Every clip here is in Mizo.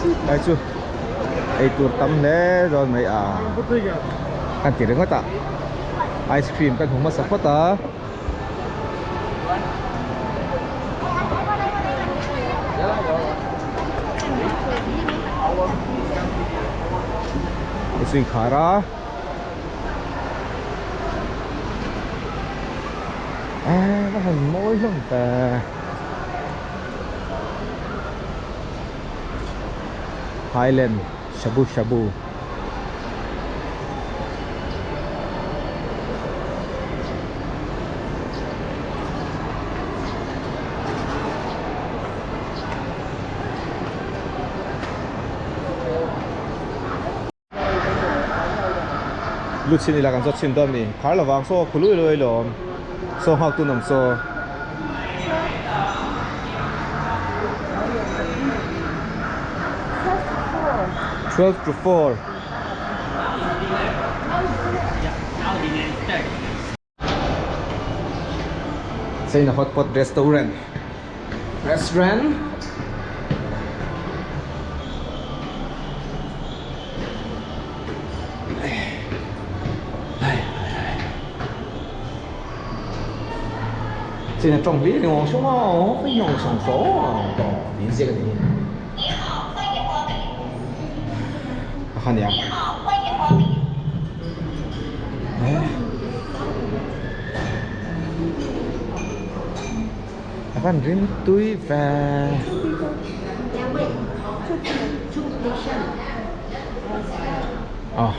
Hei chu eitur tam hle dawn mai a kan ti ringawt a ice cream kan hmu hmasa phawt a. Hei chu inkhar a. Eee va han mawi hlawm ve. Highland shabu shabu. Lu chhin ila kan zawt chhin dawn mi khar lovang saw khu lui lui lawm saw nghak tun awm saw. 12 to 4. China hot pot restaurant restaurant China tawng hlir ni awm sawm a awm yong sawm sawm tawng tiin ziak a ni a kha nia A van rim tui ve. Ah.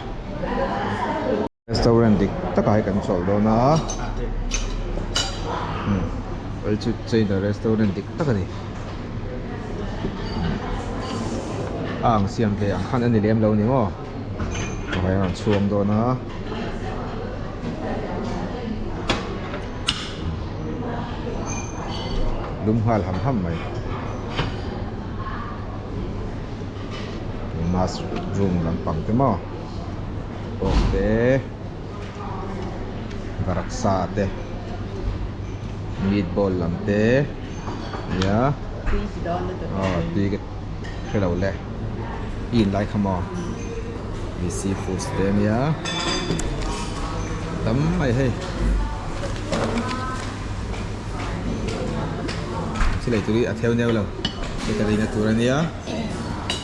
Restaurant dik takah hi kan chawl dawn a. Hmm. Hei chu China restaurant dik tak a ni. A ang siam ve ang khan a ni lem lo ni maw. Hei a rawn chhuang dawn a. Lum nghal ham ham mai. Mushroom lampang te maw pork te varaksa te meatball lam te nia aw tui ka hre lo le i in lai kha maw mi seafoods te ania tam mai hei thil ei tur hi a theu neu lo hei ka reina tur ania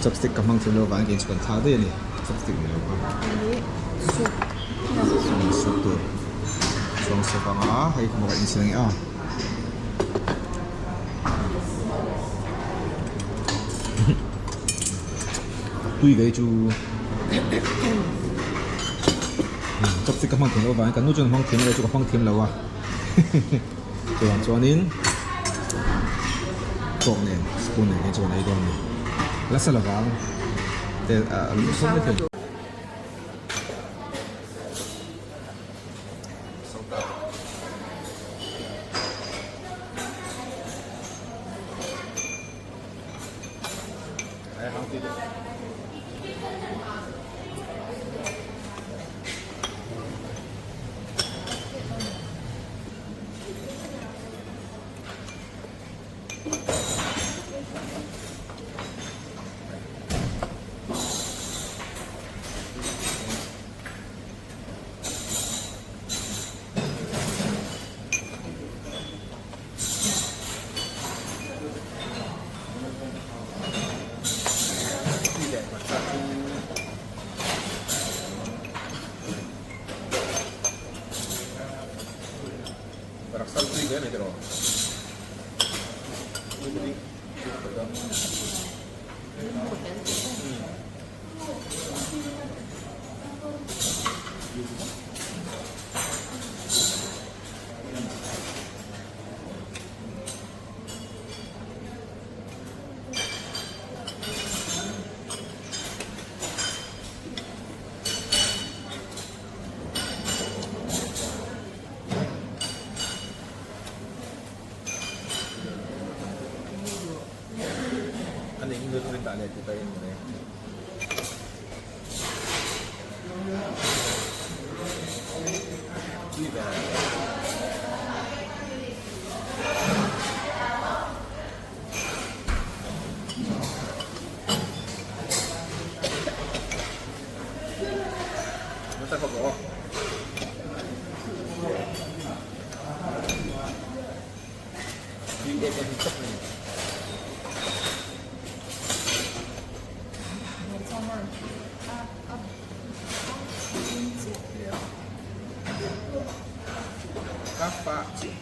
chopstick ka hmang thiam lo vang in chhuan thlak daih a ni chopstick ni lo kha soup tur chuang soup anga hei hmuh a inchhir ang e aw. Tui ve chu chopstick ka hmang thiam loh avangin ka nu chuan a hmang thiam lo chu ka hmang thiam lo a chuvang chuanin fork nen spoon nen hian chuan ei dawn a ni la sa lovang te a lu sawm mai thei. khawp rawh aw. Tui em em hi chawp a ni. Ka pa chiah.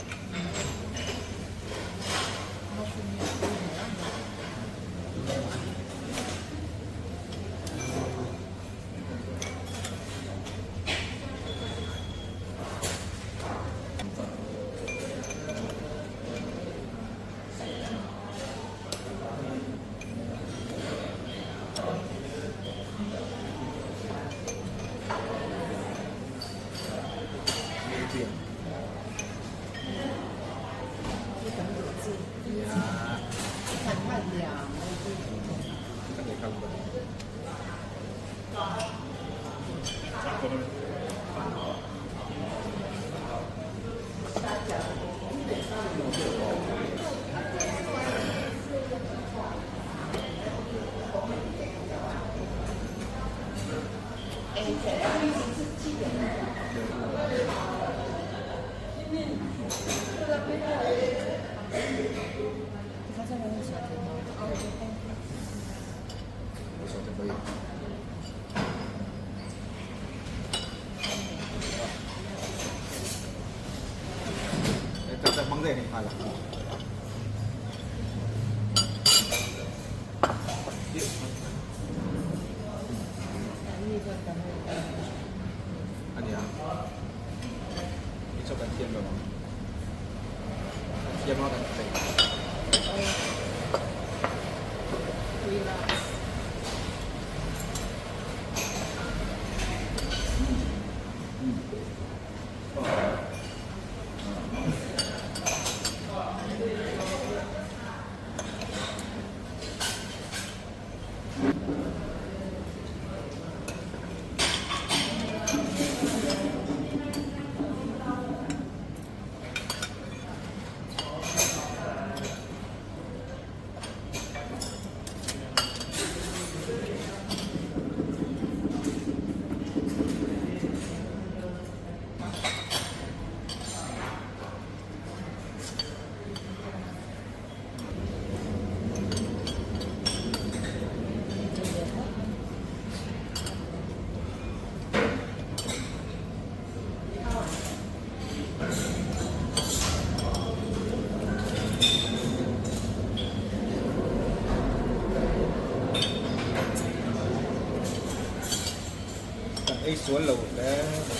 Kan ei sual lo hle mai.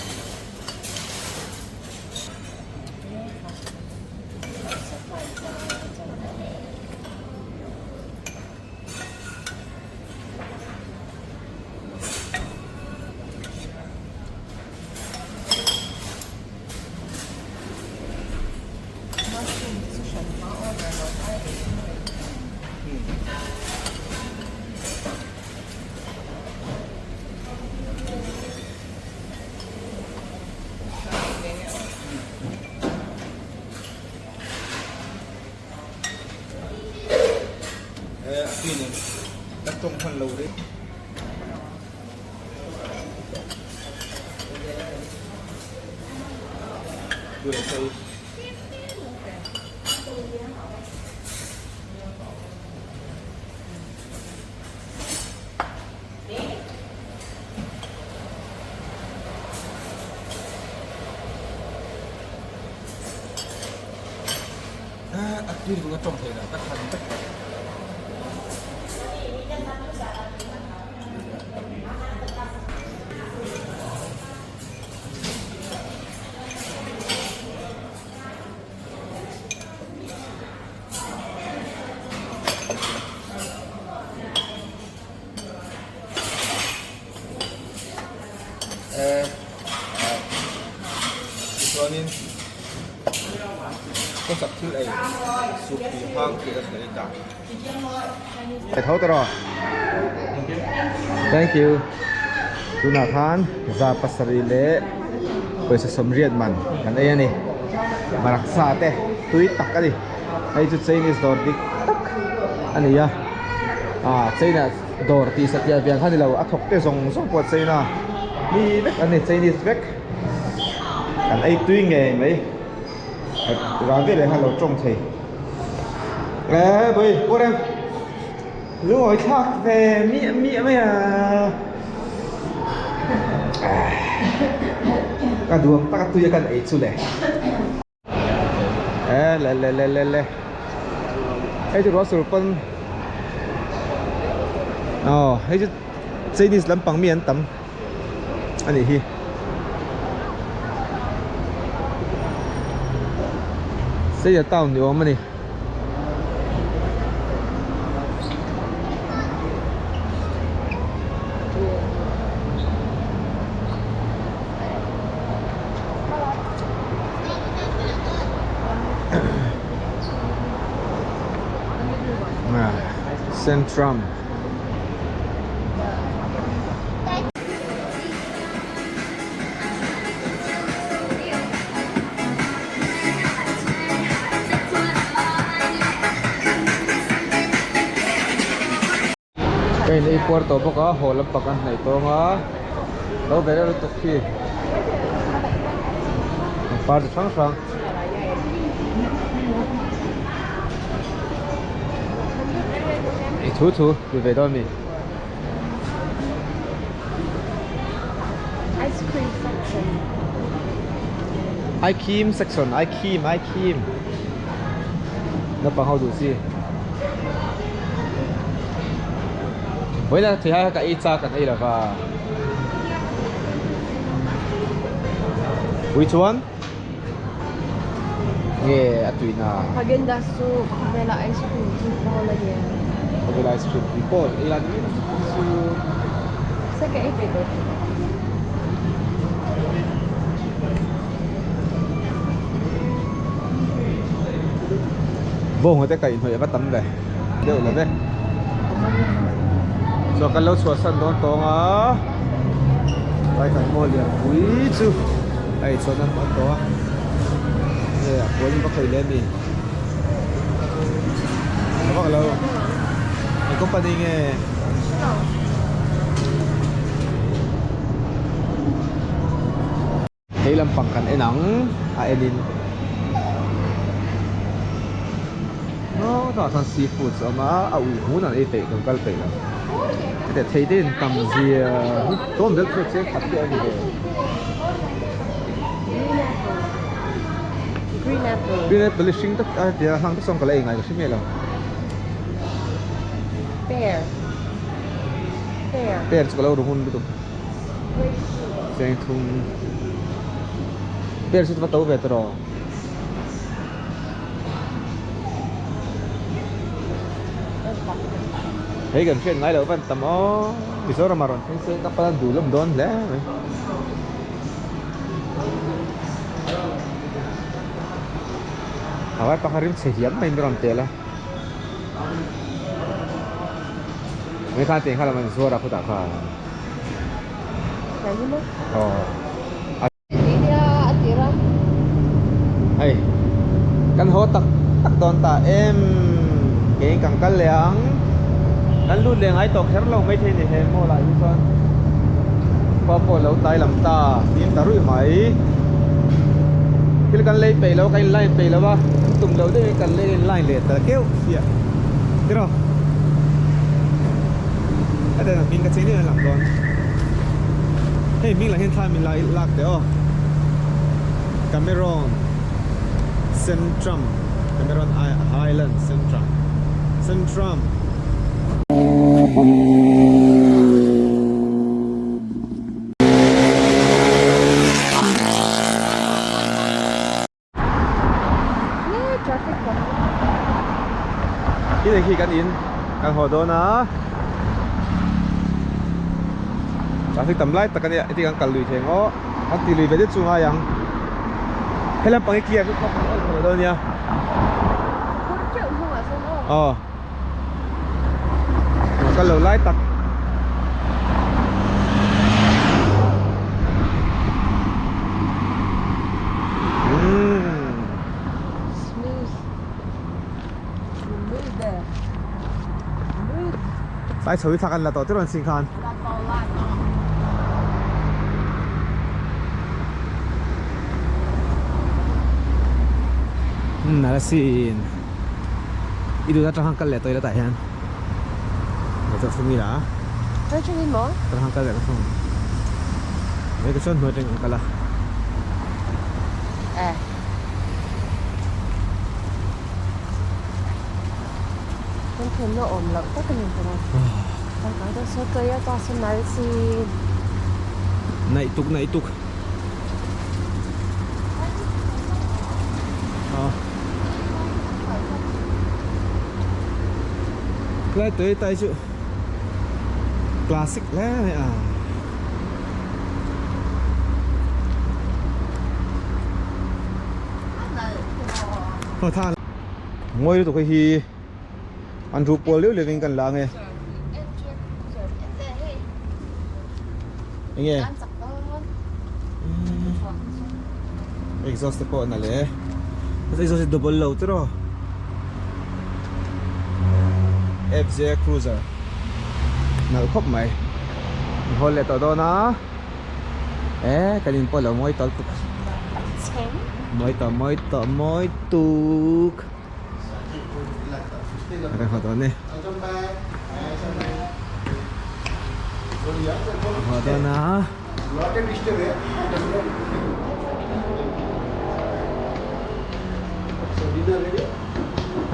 Ka tawng hman lo rih. A tui vung a tawng thei lo ka than vek. Tichuanin khawsak thil ei suk tih hang tih a sawi ta. Tho ta rawh. Thank you. Tunah khan za pasarih leh pawisa sawmriat man kan ei a ni. Maraksa te tui tak a ni. Hei chu Chinese dawr dik tak a ni a. Ah China dawr tih satliah vial kha ni lo a thawk te zawng zawng pawh a China. Mi vek an ni Chinese vek an ei tui ngei mai ral vel ah hian lo tawng thei eh bawi pawh reng lungawi thlak ve miah miah mai a ka duang taka tui a kan ei chu le. Eh le le le le le hei chu ruah sur pawn aw hei chu Chinese lampang mi an tam a nih hi Seia town ni awm a ni. Centrum Ka in ei puar tawh bawk a haw lampang a hnaih tawng a lo ve reuh lutuk khi pangpar chi hrang hrang i thu thu ti ve dawn mi Ice cream section Ice cream section ice cream ice cream naupang ho duh chi. Vawiin a thei hai ka ei chak kan ei lova. Which one? Nge a tuina. Häagen-Dazs chu khawvela ice cream chu pawl a nia. Khawvela ice cream tui pawl ei la ni chu. Se ka ei ve dawn. Bawng te kaih hnawih a va tam ve deuh lo ve chuan kan lo chhuahsan dawn tawng a vai kan maw lian pui chu a ei chhuah nan an tawh a nge a puan in va khawih leh ami a vak lo eng company nge. Hei lampang kan en ang a en in aw tah chuan seafood a awm a a ui hmun an ei peih kan kal peih lo hetiang thei te in tam zia hi tawn vel chu chiang khat te a ni ve. Green apple. Green apple hi hring tak a tia hlang tak chuan ka la ei ngai ka hre miah lo. Pear. Pear. Pear chu ka lo ru hun lutuk. Cheng thum ber chu va to ve tawh rawh. Hei kan hriat ngai loh van tam aw Mizoram ah rawn thleng se ka palan duh lawm dawn hle mai. A vai pakhat rim chhe hiam mai in rawn tel a. Mai khan tiang kha lam an zuar a khutah khan. Hei kan haw tak tak dawn ta em keiin kan kal leh ang kan lut leh ngai tawh kher lo maithei ni he mall ah hi chuan khua pawh lo tlai lam ta fim ta ruih mai thil kan lei peih lo kan in line peih lo a kan tum lo deuhin kan lei in line leh ta keuh chiah tiraw. Hetiang hming ka chei lang dawn. Hei hming lah hian thla min la lak teh aw. Cameron Centrum Cameron Highland Centrum Centrum Khi khi kan in kan haw dawn a traffic tam lai tak ania heti kan kal lui thei ang aw kan ti lui ve deuh chu ngai ang he lampang hi clear chu khawp ang thei dawn ania aw kal lo lai tak. Tlai chho hi thla kan la tawh tir an sin khan. Nalh asin. I duhna atang khan kal leh tawh ila tah hian. Hei chu a thung ila. Hei chu ni maw? Atang khan kal leh ka thung. Hei ka chuan hnuai atangin kan kal a. Eh. Kan thawmhnaw awm loh tak a ni bawk a. Kan kal saw Toyota saw nalh si. Naih tuk naih tuk. Lai Toyota hi chu classic hle mai a. Ngawi lutuk hei hi an ru pual leuh leuh in kan la ange. Enge exhaust te pawh a na leh exhaust hi double lo tiraw FJ Cruiser nalh khawp mai an hawl leh tawh dawn a e kan in pawh a lo mawi tawlh tuk mawi tawh mawi tawh mawi tuk. Kan haw dawn e. Haw dawn a.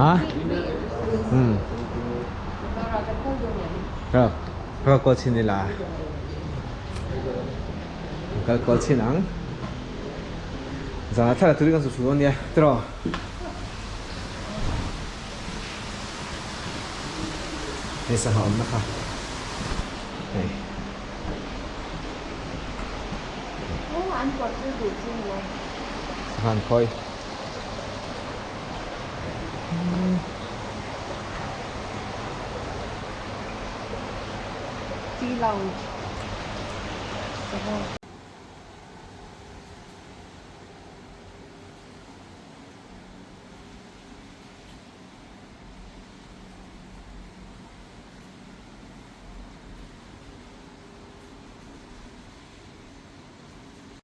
Ha? Hmm. Ka ka call chin ila. Kal call chin ang. Zan thla turi kan su su dawn nia. Tiraw. Hei sangha awmna kha hei. Sangha an khawi. Tea lounge. Sangha.